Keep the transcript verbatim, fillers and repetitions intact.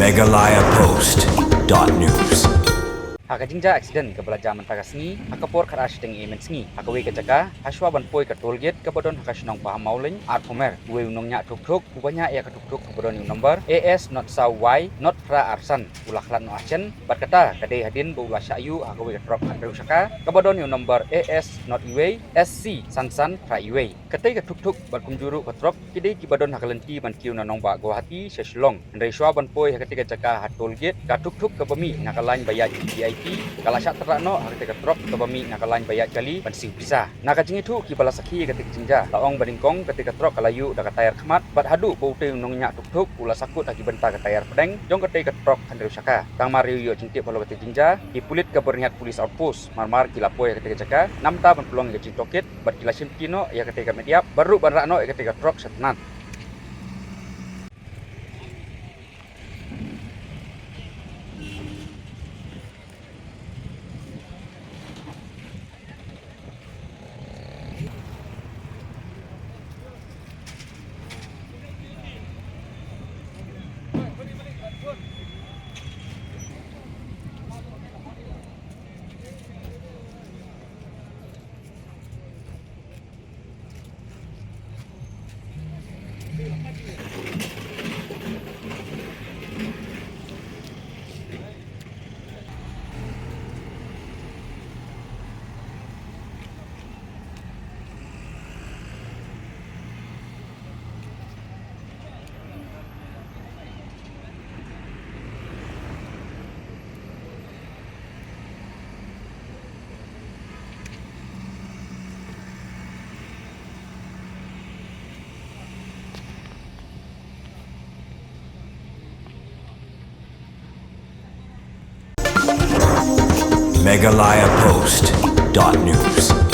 Meghalaya Post dot news. Ha ka jingjia accident kaba la jia mynta ka sngi, ha ka por khatar shiteng mynsngi, ha kawei ka jaka, ha shwa ban poi ka toll gate kaba don ha ka shnong Pahammawlein, Arphumer, uwei u nongñiah tuk tuk, uba ñiah ïa ka tuk tuk kaba don ïa u number A S not saw Y not phra ar san, u la khlad noh ha shen, bad kata ka dei hadien ba u la shah ïuh ha kawei ka trok hynriew shaka, kaba don ïa u number A S not iwei S C san san phra iwei. Katei ka tuk tuk bad kumjuh ruh ka trok ki dei kiba don ha ka lynti ban kiew na nongbah Guwahati sha Shillong. Hynrei shwa ban poi ha katei ka jaka ha toll gate, ka tuk tuk kaba mih na ka lain ba ïaid V I P ka la shah tyrrah noh ha katei ka trok kaba mih na ka lain ba ïaid kali ban siew pisa. Na ka jingithuh kiba la sakhi ïa katei ka jingjia, la ong ba nyngkong katei ka trok ka la ïuh da ka taïar khmat, bad haduh ba utei u nongñiah tuk tuk u la sakut ha ki bynta ka taïar pdeng jong katei ka trok hynriew shaka. Tang mar ïoh jingtip halor katei ka jingjia, ki pulit ka Byrnihat Police Outpost mar mar ki la poi ha katei ka jaka namar ban pynlong ïa ka jingtohkit, bad ki la shimti noh ïa katei ka met ïap, bad ruh ban rah noh ïa katei ka trok sha tnat. Meghalaya Post dot news.